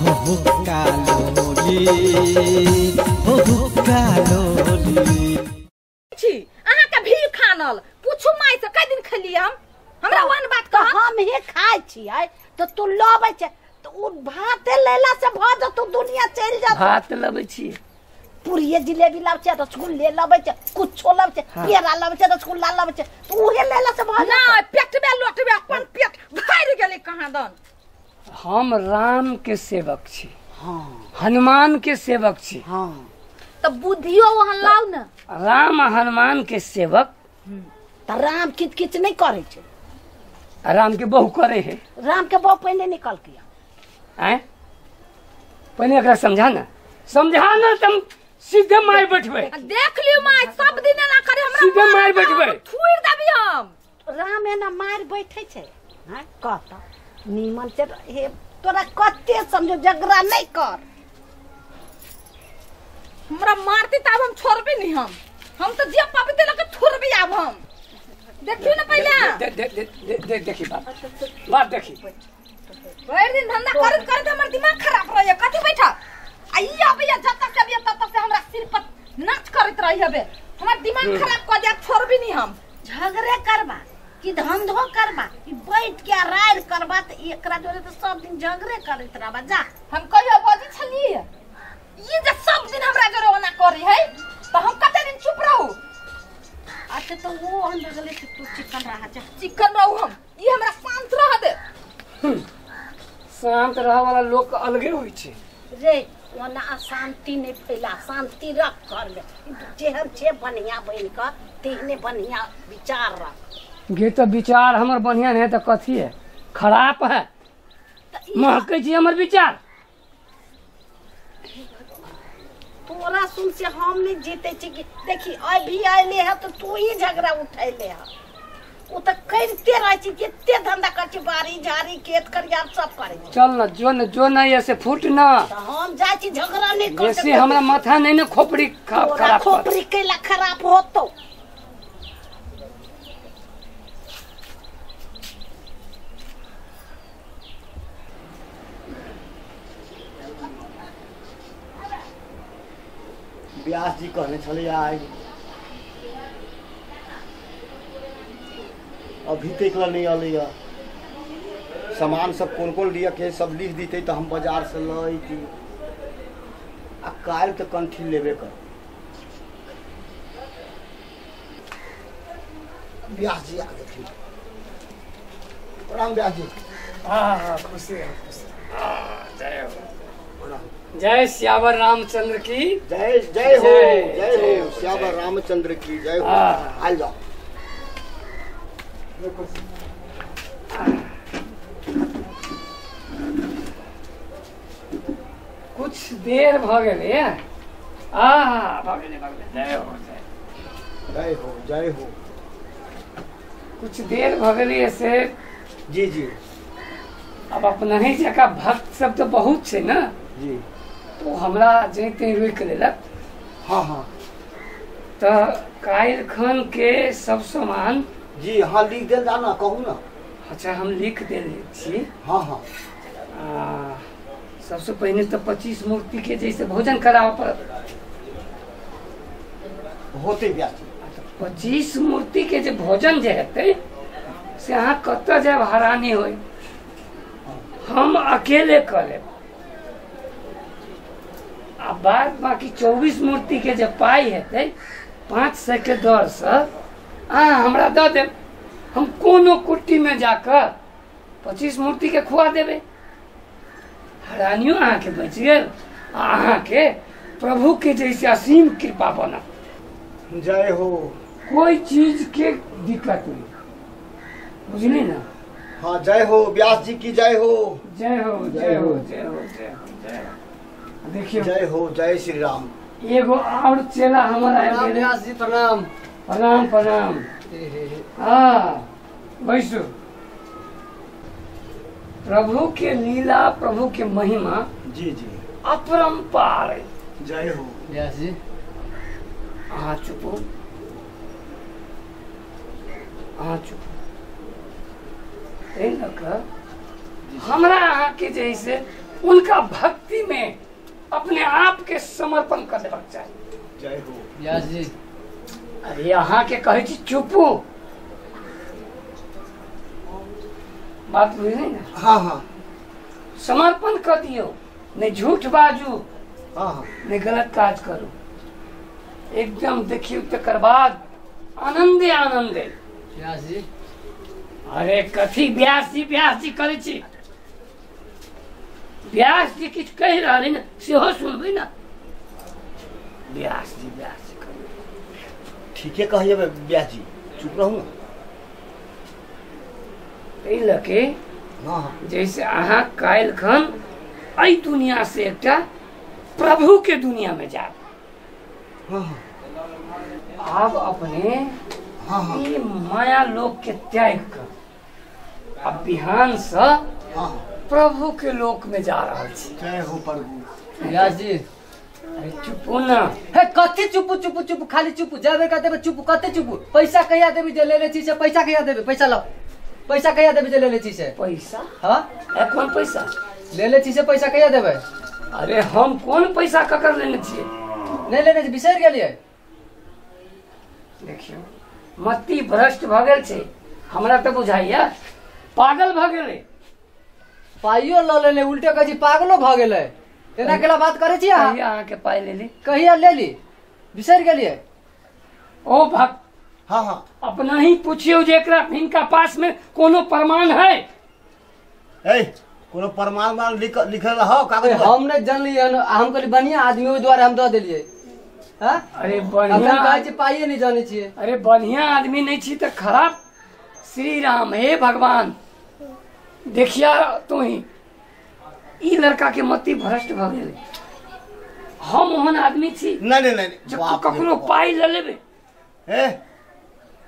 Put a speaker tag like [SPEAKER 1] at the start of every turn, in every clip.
[SPEAKER 1] हो हुक्का लोली, हो हुक्का लोली।
[SPEAKER 2] छी अहाँ के भी खानल पूछू माई से कै दिन खेलिए हम, हमरा वन बात कह।
[SPEAKER 3] हम ही खाइ छियै त तू लबै छै त उ भाते लेला से भ जतौ, दुनिया चलि जात।
[SPEAKER 4] भात लबै छी,
[SPEAKER 3] पूरिये जिलेबी लाबै छै, रसगुल्ले लबै छै, कुछो लबै छै, पेड़ा लबै छै, रसगुल्ला लबै छै, त उहे लेला से भ जात।
[SPEAKER 2] ना पेटबे लोटबे अपन पेट भरि गेलै कहाँ दन।
[SPEAKER 4] हम राम के सेवक छी,
[SPEAKER 3] हां,
[SPEAKER 4] हनुमान के सेवक छी,
[SPEAKER 3] हां,
[SPEAKER 2] त बुद्धियो वहां लाउ न।
[SPEAKER 4] राम हनुमान के सेवक
[SPEAKER 3] त राम किच किच नहीं करे छै,
[SPEAKER 4] राम के बहु करे है।
[SPEAKER 3] राम के बहु पहले निकल के
[SPEAKER 4] आए, पहले एकरा समझा ना, समझा ना तुम सीधे मार बैठबे।
[SPEAKER 2] देख लियो माय सब दिन ना करे हमरा,
[SPEAKER 4] सीधे मार बैठबे,
[SPEAKER 2] थुइर देबी हम।
[SPEAKER 3] राम एना मार बैठे छै, हां कहता नीमन से हे तोरा कते समझो, झगड़ा नहीं कर।
[SPEAKER 2] हमरा मारती तब हम छोड़बे नहीं, हम तो जे पबते लके थुरबी आब हम। देखियो ना पहले
[SPEAKER 4] दे दे दे दे दे देखी बात बात देखी।
[SPEAKER 2] भरि दिन धंधा करत करत हमर दिमाग खराब रहैया। कथी बैठा आ ई आबैया जतऽ से आबैया ततऽ से हमरा सिर पर नाच करैत रही हबे, हमर दिमाग खराब कऽ देत, छोड़बी नहीं हम।
[SPEAKER 3] झगड़े करबा कि धंधो करबा कि बैठ के राड़ करबा त एकरा जोरे त सब दिन झगड़े करैत रहबा। जा
[SPEAKER 2] हम कहियो बजी छलियै ई जे सब दिन हमरा जोरे ओना करी है त हम कते दिन चुप रहू।
[SPEAKER 3] अच्छा तो वो हम बगले से तू चिकन रहा, जा
[SPEAKER 2] चिकन रहू हम, ई हमरा शांत रह दे।
[SPEAKER 4] शांत रह वाला लोग अलगे होई छै
[SPEAKER 3] रे, ओना अशांति नहीं फैला, शांति रख घर में। जेहन छे बढ़िया बन के तेहने बढ़िया विचार रख।
[SPEAKER 4] गे तो विचार हमर बढ़िया नहीं त कथी है, खराब है महकै छी हमर विचार।
[SPEAKER 3] तोरा सुन से हम नहीं जीते छी कि देखी अभी आइले है तो तू ही झगड़ा उठैले है, वो तो करते रहे छी, जितने धंधा कर छी, बाड़ी झाड़ी खेत खरियार सब करे छी।
[SPEAKER 4] चल ना जो न जो ना ऐसे फूट ना
[SPEAKER 3] तो हम जाय छी झगड़ा नहीं कर।
[SPEAKER 4] जैसे हमरा माथा नहीं ना खोपड़ी खराब,
[SPEAKER 3] खोपड़ी कैला खराब होतो।
[SPEAKER 5] व्यास जी कहने छले आइ अभी तक ला नहीं अलै। सामान सब कोन कोन लिया के सब लिख दीते तो हम बाजार से लैती। आ काल्हि तो कंठी लेबे कर। व्यास जी आ गेथिन। प्रणाम व्यास जी।
[SPEAKER 4] हाँ हाँ खुशी है, खुशी। जय हो, जय श्यावर रामचंद्र की
[SPEAKER 5] जय। जय हो, जय हो श्यावर रामचंद्र की जय हो। आल जाओ।
[SPEAKER 4] कुछ देर भ गेलै, आ भ गेलै, भ गेलै। जय हो,
[SPEAKER 5] जय हो, जय हो।
[SPEAKER 4] कुछ देर भ गेलै से
[SPEAKER 5] जी जी।
[SPEAKER 4] अब अपना ही जगह भक्त सब तो बहुत छै ना
[SPEAKER 5] जी,
[SPEAKER 4] तो हमरा जैते रोकि लेलक।
[SPEAKER 5] हाँ हाँ
[SPEAKER 4] तो काल्हि खन के सब सामान
[SPEAKER 5] जी हाँ लिख देल जा ना, कहू ना।
[SPEAKER 4] अच्छा हम लिख देल छी।
[SPEAKER 5] हाँ हाँ।
[SPEAKER 4] सबसे पहले तो 25 मूर्ति के जैसे भोजन कराबऽ पड़त
[SPEAKER 5] होते।
[SPEAKER 4] 25 मूर्ति के जे भोजन जे हेतै से अहाँ कतऽ जायब हरानी होय, हम अकेले कऽ लेब। आ बाद बाकी 24 मूर्ति के जे पाई हेतै 500 के दर से अहाँ हमरा दऽ देब, हम कोनो कुट्टी में जाकर 25 मूर्ति के खुआ देबै। हरानियो अहाँके बचि गेल आ अहाँके प्रभु के जैसे असीम कृपा बनत।
[SPEAKER 5] जय हो।
[SPEAKER 4] कोई चीज के दिक्कत नहीं, बुझली ना।
[SPEAKER 5] हाँ जय हो व्यास जी की जय हो।
[SPEAKER 4] जय हो, जय हो, जय हो, जय हो, जय हो। देखियो
[SPEAKER 5] जय हो, जय श्री राम।
[SPEAKER 4] एगो और चेला हमारा
[SPEAKER 6] व्यास जी प्रणाम।
[SPEAKER 4] प्रणाम प्रणाम। हाँ बैसू। प्रभु के लीला, प्रभु के महिमा
[SPEAKER 5] जी जी
[SPEAKER 4] अपरंपार है।
[SPEAKER 5] जय हो
[SPEAKER 6] व्यास जी।
[SPEAKER 4] अहाँ चुप हो, अहाँ चुप। एहि लऽ कऽ हमरा अहाँके जे से उनका भक्ति में अपने आप के समर्पण कर देबाक चाही।
[SPEAKER 5] जय हो
[SPEAKER 6] व्यास जी।
[SPEAKER 4] अरे अहाँ के कहै छी चुपू, बात बुझली ना?
[SPEAKER 5] हाँ हाँ।
[SPEAKER 4] समर्पण कर दियो, नहीं झूठ बाजू,
[SPEAKER 5] हाँ हाँ,
[SPEAKER 4] नहीं गलत काज करू, एकदम देखियो तकर बाद आनंदे आनंदे।
[SPEAKER 6] व्यास जी।
[SPEAKER 4] अरे कथी व्यास जी व्यास जी करै छी? व्यास जी किछु कहि रहल ने सेहो सुनबै ना। व्यास जी व्यास जी करै,
[SPEAKER 5] ठीके कहिए व्यास जी, चुप रहू ना।
[SPEAKER 4] एहि लऽ के
[SPEAKER 5] हाँ
[SPEAKER 4] जैसे अहाँ काल्हि खन एहि दुनिया से एकटा प्रभु के दुनिया में जाब।
[SPEAKER 5] हाँ
[SPEAKER 4] आब अपने
[SPEAKER 5] हाँ हाँ
[SPEAKER 4] ई माया लोक के त्याग कर अब बिहान से
[SPEAKER 5] हाँ
[SPEAKER 4] प्रभु के लोक में जा रहल छी।
[SPEAKER 5] जय हो प्रभु।
[SPEAKER 6] व्यास जी।
[SPEAKER 4] अरे चुपू ना।
[SPEAKER 6] हे कथी चुपू चुपू चुपू, खाली चुपू, जाबे का देबे चुपू, कते चुपू? पैसा कहिया देबी जे लेले छी से? पैसा कहिया देबे? पैसा लाओ, पैसा कहिया देबे जे लेले छी से?
[SPEAKER 4] पैसा?
[SPEAKER 6] हाँ
[SPEAKER 4] ए कौन पैसा
[SPEAKER 6] लेले छी से? पैसा कहिया देबे?
[SPEAKER 4] अरे हम कौन पैसा ककर लेने छियै?
[SPEAKER 6] नहीं लेने छी, बिसरि गेलियै।
[SPEAKER 4] देखियौ मति भ्रष्ट भऽ गेल छै, हमरा तऽ बुझाइया पागल भऽ गेलै।
[SPEAKER 6] पाइयो लऽ लेले, उल्टे कहै छी पागलो भऽ गेलै। एना केला बात करै छी अहाँ?
[SPEAKER 4] कहिया अहाँके पाइ लेली?
[SPEAKER 6] कहिया लेली? बिसरि गेलियै।
[SPEAKER 4] ओ भक्त।
[SPEAKER 5] हाँ हाँ।
[SPEAKER 4] अपना ही पूछियो जे एकरा हिनका पास में कोनो प्रमाण है?
[SPEAKER 5] ए कोनो प्रमाण मान लिखल रहो कागज पर?
[SPEAKER 6] हम नहीं जानलियै, हम कहली बढ़िया आदमी ओहि दुआरे हम दऽ देलियै। हाँ?
[SPEAKER 4] अरे बढ़िया
[SPEAKER 6] कहै छी पाइये नहीं जानै छियै।
[SPEAKER 4] अरे बढ़िया आदमी नहीं छी तऽ खराब। श्री राम हे भगवान देखिया तू ही ई लड़का के मति भ्रष्ट भऽ गेलै। हम ओहन आदमी छी
[SPEAKER 5] नहीं नहीं नहीं,
[SPEAKER 4] ककरो पाइ लऽ लेबै।
[SPEAKER 5] ए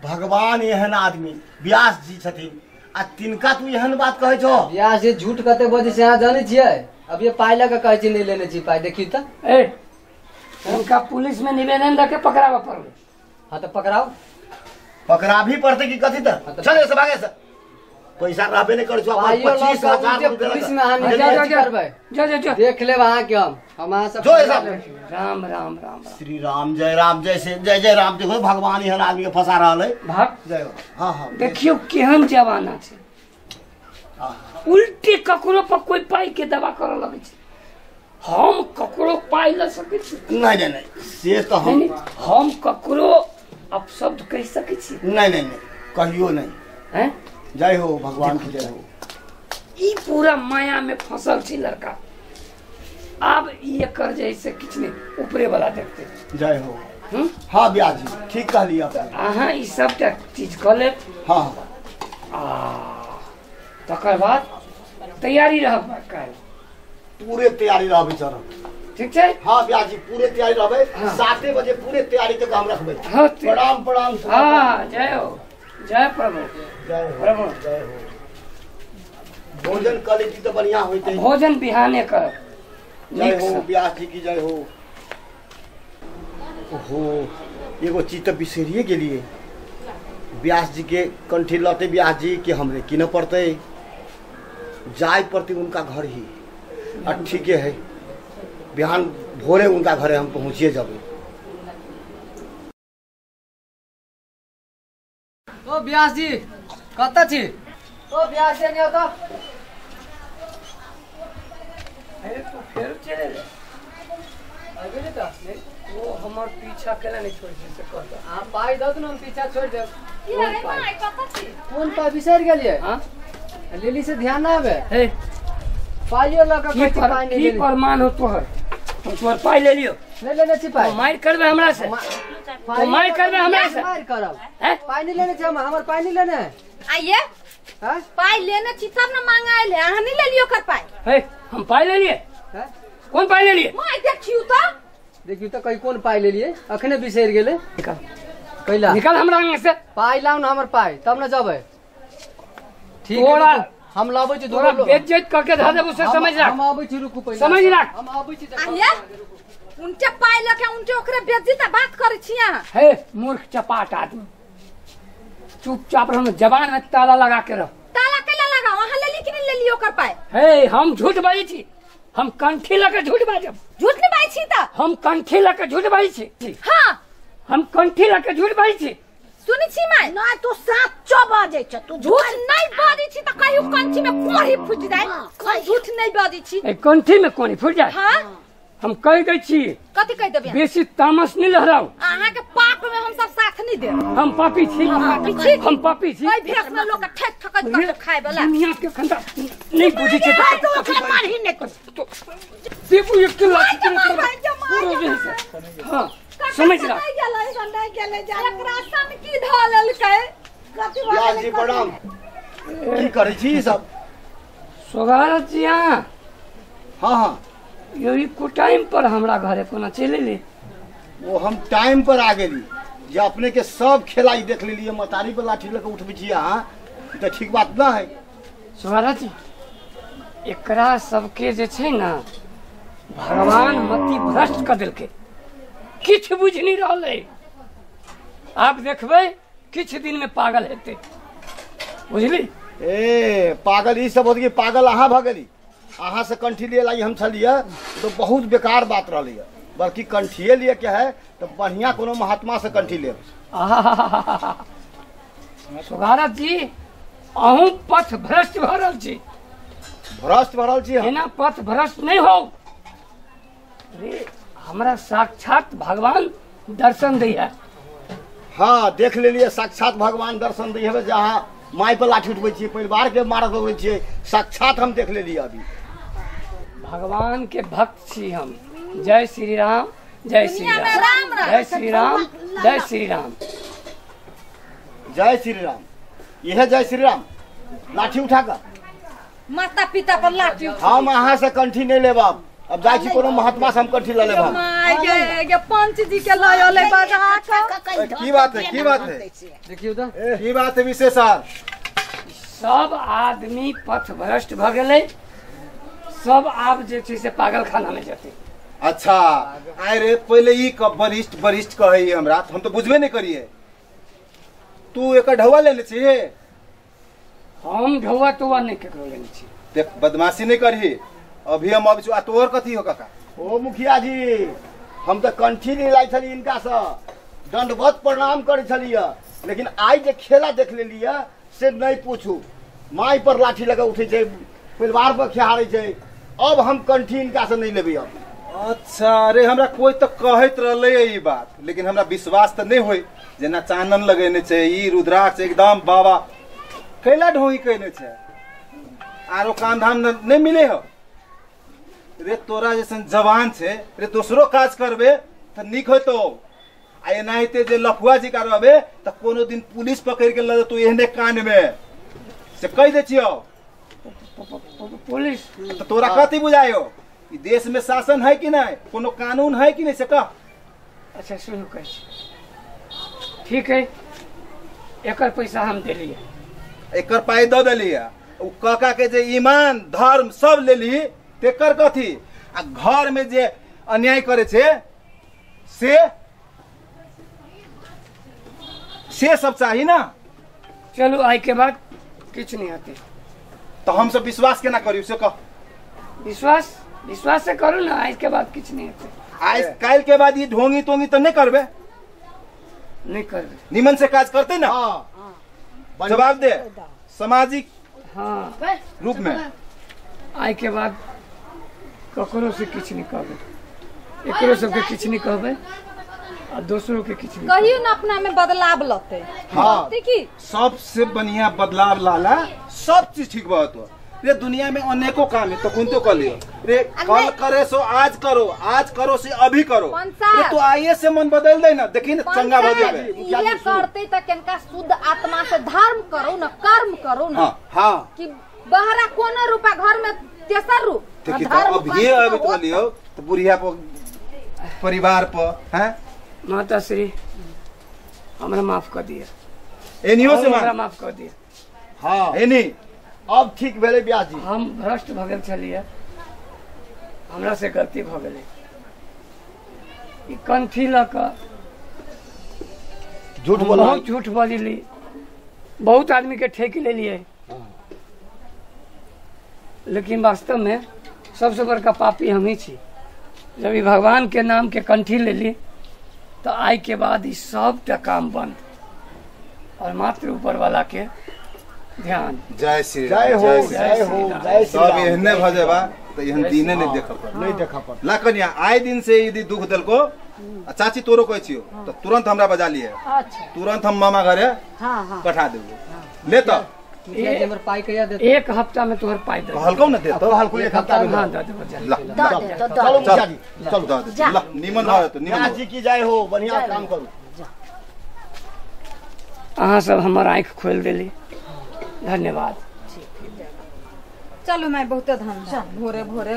[SPEAKER 5] भगवान एहन आदमी व्यास जी छथिन आ तिनका तू एहन बात कहै छो?
[SPEAKER 6] व्यास जी झूठ कते बजै छै अहाँ जानै छियै? अब ये पाइ लऽ के कहै छी नहीं लेने छी पाइ, देखी तऽ।
[SPEAKER 4] ए उनका पुलिस में निवेदन दऽ के पकड़ाबऽ पड़लै।
[SPEAKER 6] हाँ तऽ पकड़ाओ।
[SPEAKER 5] पकड़ा भी पड़तै कि कथी तऽ? चल से भागे से, पैसा रहबे नहीं करै छौ। 25,000
[SPEAKER 6] पुलिस में अहाँ निवेदन करबै।
[SPEAKER 4] जा जा जा
[SPEAKER 6] देख लेब अहाँ के, हम अहाँ सब।
[SPEAKER 5] जो सब
[SPEAKER 4] राम राम राम
[SPEAKER 5] श्री राम जय राम जय से जय जय राम। देखो भगवान एहन आदमी के फंसा रहल है।
[SPEAKER 4] भक्त
[SPEAKER 5] जय हो। हाँ हाँ
[SPEAKER 4] देखियो केहन जमाना छै, उल्टे ककरो पर कोई पाइ के दवा करऽ लगै छै। हम ककरो पाइ लऽ सकै छी?
[SPEAKER 5] नहीं नहीं नहीं, से तऽ हम
[SPEAKER 4] ककरो अपशब्द कहि सकै छी?
[SPEAKER 5] नहीं नहीं नहीं, कहियो नहीं।
[SPEAKER 4] हैं
[SPEAKER 5] जय हो भगवान की जय हो।
[SPEAKER 4] ई पूरा माया में फंसल छी लड़का, आब ई एकर जैसे किछु नहीं ऊपरे वाला देखते।
[SPEAKER 5] जय हो। हाँ ब्यास जी ठीक कहलियै
[SPEAKER 4] अहाँ। ई सबटा चीज कऽ लेब।
[SPEAKER 5] हाँ
[SPEAKER 4] आ तकर बाद तैयारी रहब काल्हि।
[SPEAKER 5] पूरे तैयारी रहबै सर।
[SPEAKER 4] ठीक छै?
[SPEAKER 5] हाँ ब्यास जी पूरे तैयारी रहबै। 7 बजे पूरे तैयारी के हम रखबै।
[SPEAKER 4] हाँ
[SPEAKER 5] प्रणाम प्रणाम।
[SPEAKER 4] हाँ जय हो, जय प्रभु,
[SPEAKER 5] जय हो
[SPEAKER 4] प्रभु
[SPEAKER 5] जय हो। भोजन कऽ लेती तऽ बढ़िया होइतै।
[SPEAKER 4] भोजन बिहाने करब।
[SPEAKER 5] जय हो व्यास जी की जय हो। ओहो एगो चीज तऽ बिसरिए गेलियै, व्यास जी के कंठी लते व्यास जी के हमरे कीनऽ पड़तै, जाय पड़तै उनका घर ही। आ ठीके है, बिहान भोरे उनका घरे हम पहुँचिए जबै।
[SPEAKER 6] ओ व्यास जी कतऽ छी? ओ व्यास जी नहि तऽ।
[SPEAKER 4] अरे तू फेर चलि एलै?
[SPEAKER 6] अबे नहि तऽ।
[SPEAKER 4] ओ हमर पीछा केना नहि छोड़ै छै से कहता।
[SPEAKER 6] अहाँ पाइ दऽ दू ने, हम पीछा छोड़ि देब।
[SPEAKER 2] की रे माय कतऽ छी?
[SPEAKER 6] कोन पाइ बिसरि गेलियै?
[SPEAKER 4] हाँ
[SPEAKER 6] लेली से ध्यान ना आबे।
[SPEAKER 4] हे
[SPEAKER 6] पाइयो लऽ कऽ कहै छी पाइ नहि
[SPEAKER 4] की
[SPEAKER 6] लेली।
[SPEAKER 4] प्रमाण हो तोहर? हम तोहर पाइ लेलियो?
[SPEAKER 6] नहीं लेने छी पाइ।
[SPEAKER 4] मारि करबै हमरा से? तो मारि करबै हमरा से?
[SPEAKER 6] मारि करब।
[SPEAKER 4] हैं?
[SPEAKER 6] पाइ नहीं लेने छी हम, हमर पाइ नहीं लेने है।
[SPEAKER 2] आइए
[SPEAKER 6] हैं?
[SPEAKER 2] पाइ लेने छी तब न मांगा आयल है, अहाँ नहीं लेलियो ओकर पाइ।
[SPEAKER 4] हे हम पाइ लेलिए?
[SPEAKER 6] हैं?
[SPEAKER 4] कोन पाइ लेलिए?
[SPEAKER 2] माय देखियौ तऽ,
[SPEAKER 6] देखियौ तऽ कहीं कोन पाइ लेलिए, अखने बिसरि गेलै।
[SPEAKER 4] निकल
[SPEAKER 6] कैला
[SPEAKER 4] निकल हमरा अंग से।
[SPEAKER 6] पाइ लाउ न हमर पाइ तब न जबै। ठीक
[SPEAKER 4] तोरा
[SPEAKER 6] हम लाबै छी,
[SPEAKER 4] तोरा बेइज्जत कऽ के धऽ देबौ से समझ राख।
[SPEAKER 6] हम आबै छी, रुकू पहिले।
[SPEAKER 4] समझ राख।
[SPEAKER 6] हम आबै छी।
[SPEAKER 2] आइए उनटे पाइ लऽ के उनटे ओकरे बेइज्जत बात करै छी अहाँ।
[SPEAKER 4] हे मूर्ख चपाट आदमी, चुपचाप रहो, जबान में ताला लगा के रहो।
[SPEAKER 2] ताला कैला लगाओ? अहाँ लेली कि नहीं लेली ओकर पाइ?
[SPEAKER 4] हे हम झूठ बाजै छी? हम कंठी लऽ के झूठ बाजब?
[SPEAKER 2] झूठ नहीं बाजै छी त।
[SPEAKER 4] हम कंठी लऽ के झूठ बाजै छी?
[SPEAKER 2] हाँ।
[SPEAKER 4] हम कंठी लऽ के झूठ बाजै छी?
[SPEAKER 2] सुनै छी माय?
[SPEAKER 3] नहीं, तू साचो बाजै छ, तू
[SPEAKER 2] झूठ नहीं बाजै छी त कहियो कंठी में कोढ़ी फूटि जाय। झूठ नहीं बाजै छी।
[SPEAKER 4] ए कंठी में कोढ़ी फूटि जाय?
[SPEAKER 2] हाँ।
[SPEAKER 4] हम कह दै छी।
[SPEAKER 2] कथी कह देबै?
[SPEAKER 4] बेसी तामस नहीं लहराउ।
[SPEAKER 2] अहाँ के पाप में हम सब साथ नहीं देब।
[SPEAKER 4] हम पापी छी। हम पापी छी।
[SPEAKER 2] ओइ भेष में लोग के ठेक ठकैत कऽ खाय वाला
[SPEAKER 4] दुनिया के खंडा नहीं बुझै छै।
[SPEAKER 3] तो ओकरा मारही नहीं कर।
[SPEAKER 4] देबू एक लाख। हां समझ रहा।
[SPEAKER 3] नहीं गेलै जा।
[SPEAKER 2] एकरा सन की धऽ लेलकै?
[SPEAKER 3] कथी
[SPEAKER 5] व्यास जी प्रणाम। की करै छी सब?
[SPEAKER 4] सोगारत जी। हां
[SPEAKER 5] हां हां।
[SPEAKER 4] यो को टाइम पर हमरा घरे कोना चलि एली?
[SPEAKER 5] वो हम टाइम पर आ गेली जे अपने के सब खेलाई देख लेलिए। मतारी पर लाठी लऽ के उठबै छी अहाँ, तऽ ठीक बात ना है।
[SPEAKER 4] सोगारत जी, एकरा सबके जे छै ना भगवान मति भ्रष्ट कऽ देलकै, किछु बुझि नहीं रहलै। आब देखबै किछु दिन में पागल हेतै, बुझली?
[SPEAKER 5] ए पागल ई सब होत, पागल अहाँ भऽ गेली। अहाँ से कंठी लिए लागी हम छलिए तो बहुत बेकार बात रही है। बल्कि कंठिए लिए के है तो बढ़िया कोनो महात्मा से कंठी ले।
[SPEAKER 4] सोगारत जी, अहूँ पथ भ्रष्ट भऽ रहल छी।
[SPEAKER 5] भ्रष्ट भऽ रहल छी?
[SPEAKER 4] एना पथ भ्रष्ट नहीं हो रे। हमरा साक्षात भगवान दर्शन दै है।
[SPEAKER 5] हाँ देख लेलिए, साक्षात भगवान दर्शन दै है। जहाँ my पर लाठी उठबै छियै, परिवार के मारऽ दौड़ै छियै, साक्षात हम देख लेलिए। अभी
[SPEAKER 4] भगवान के भक्त छी हम। जय श्री राम, जय श्री राम, जय श्री राम, जय श्री राम,
[SPEAKER 5] जय श्री राम। यह जय श्री राम। लाठी उठा कर
[SPEAKER 2] माता पिता पर लाठी।
[SPEAKER 5] हम अहाँ से कंठी नहीं लेब। अब जाइ छी कोनो महात्मा से हम कंठी ल लेब।
[SPEAKER 2] My पंच जी के लय अलै बजा
[SPEAKER 7] के। की बात है, की बात है?
[SPEAKER 6] देखियो त
[SPEAKER 7] की बात है विशेष सर?
[SPEAKER 4] सब आदमी पथ भ्रष्ट भ गेलै, सब आब जे छै से पागल खाना में जेतै।
[SPEAKER 7] अच्छा आइ रे, पहिले ई वरिष्ठ वरिष्ठ कहै हमरा, हम तो बुझबे नहीं करिए। तू एकर ढौआ लेने छी?
[SPEAKER 4] हम ढौआ तौआ नहीं केकरो लेने छी।
[SPEAKER 7] देख बदमाशी नहीं करही। अभी हम अभी आ तोहर कथी हो काका?
[SPEAKER 5] ओ मुखिया जी, हम तो कंठी नहीं लाई छली इनका से, दंडवत प्रणाम करै छलियै, लेकिन आइ जे खेला देख लेलियै से नहीं पूछू। माय पर लाठी लगा उठै छै, परिवार पर खेहारै छै। अब हम कंठी इनका से नहीं लेबै अब।
[SPEAKER 7] अच्छा अरे हमरा कोई तो कहैत रहलै ई बात, लेकिन हमरा विश्वास तऽ नहीं होय। जेना चानन लगेने छै, ई रुद्राक्ष एकदम बाबा कैला ढोही कैने छै, आरो काम धाम नहीं मिले हो रे। तोरा जैसन जवान छे रे, दोसरो काज करबे तऽ नीक होतो। आ एनाहिते जे लफुआ जी का रहबे तऽ कोनो दिन पुलिस पकड़ के लऽ जेतौ एहने कान में, से कहि दै छियौ।
[SPEAKER 4] पुलिस
[SPEAKER 7] तऽ तोरा कथी बुझायो? ई देश में शासन है कि नहीं, कोनो कानून है कि नहीं, से कह।
[SPEAKER 4] अच्छा सुनू, कहै छी ठीक है, एकर पैसा हम देलियै,
[SPEAKER 7] एकर पाइ दऽ देलियै। उ काका के जे ईमान धर्म सब लेली तेकर कथी? आ घर में जे अन्याय करे छे से सब चाही ना।
[SPEAKER 4] चलू आइ के बाद किछु नहीं होते।
[SPEAKER 7] तो हम सब विश्वास केना करियो से कह?
[SPEAKER 4] विश्वास विश्वास से करू ना, आज के बाद किछु नहीं होते।
[SPEAKER 7] आज काल्हि के बाद ई ढोंगी तोंगी तो नहीं करबे?
[SPEAKER 4] नहीं करबे।
[SPEAKER 7] निमन से काज करते ना?
[SPEAKER 5] हाँ।
[SPEAKER 7] जवाब दे सामाजिक
[SPEAKER 4] हाँ
[SPEAKER 7] रूप में।
[SPEAKER 4] आइ के बाद ककरो से किछु नहीं कहबै, एकरो सबके किछु नहीं कहबै आ दोसरो के किछु नहीं।
[SPEAKER 2] कहियो ना अपना में बदलाव लते।
[SPEAKER 7] हाँ
[SPEAKER 2] की
[SPEAKER 7] सबसे बढ़िया बदलाव लाला सब चीज ठीक बहुत। रे दुनिया में अनेकों काम है, तो कौन तो कर लियो रे। कल करे सो आज करो, आज करो से अभी करो। रे तो आइए से मन बदल दे ना, देखी ना चंगा भऽ जेबे।
[SPEAKER 2] ये करते त केनका शुद्ध आत्मा से धर्म करो ना, कर्म करो ना।
[SPEAKER 7] हाँ
[SPEAKER 2] कि बहरा कोनो रूपा घर में तेसर रूप।
[SPEAKER 7] देखी तो अब ये अभी तो लियो तो बुढ़िया पर परिवार पर हैं।
[SPEAKER 4] माता श्री हमरा माफ कर दिया,
[SPEAKER 7] एनियो से
[SPEAKER 4] हमरा माफ कर दिया।
[SPEAKER 5] हाँ
[SPEAKER 7] एनी
[SPEAKER 5] अब ठीक भेलै ब्यास जी।
[SPEAKER 4] हम भ्रष्ट भऽ गेल छलियै, हमरा से गलती भऽ गेलै। ई कंठी लऽ कऽ
[SPEAKER 5] झूठ बोल,
[SPEAKER 4] बहुत झूठ बजली, बहुत आदमी के ठेक लेलियै, लेकिन वास्तव में सबसे बड़का पापी हम ही छी। जब ई भगवान के नाम के कंठी लेली तो आइ के बाद ई सबटा काम बंद और मात्र ऊपर वाला के ध्यान।
[SPEAKER 7] जय श्री राम,
[SPEAKER 5] जय हो, जय हो, जय श्री
[SPEAKER 7] सब
[SPEAKER 5] राम।
[SPEAKER 7] एहने भऽ जेबा तऽ एहन दिने नहि देखऽ पड़त,
[SPEAKER 5] नहीं देखऽ पड़त।
[SPEAKER 7] ला कनिया आइ दिन से यदि दुख देलको आ चाची तोरो कहै छियौ तऽ तुरंत हमरा बजा लिहे।
[SPEAKER 3] अच्छा
[SPEAKER 7] तुरंत हम मामा घरे
[SPEAKER 3] हाँ हाँ
[SPEAKER 7] पठा देबो। ले तऽ
[SPEAKER 6] हमर पाई कहिया देतौ?
[SPEAKER 4] एक हफ्ता में तोहर पाई दे
[SPEAKER 7] कहलकौ ने देतौ।
[SPEAKER 5] कहलकौ एक हफ्ता में।
[SPEAKER 4] हाँ दे देबो।
[SPEAKER 7] ला
[SPEAKER 3] दऽ दे तो
[SPEAKER 5] चलो
[SPEAKER 3] दऽ
[SPEAKER 5] मुखिया जी, चलो
[SPEAKER 7] दऽ दे। ला निमन भऽ जेतौ, निमन
[SPEAKER 5] व्यास जी की जय हो, बढ़िया काम करू।
[SPEAKER 4] अहाँ सब हमर आँखि खोलि देली, धन्यवाद।
[SPEAKER 2] चलू माय, बहुते धन भोरे भोरे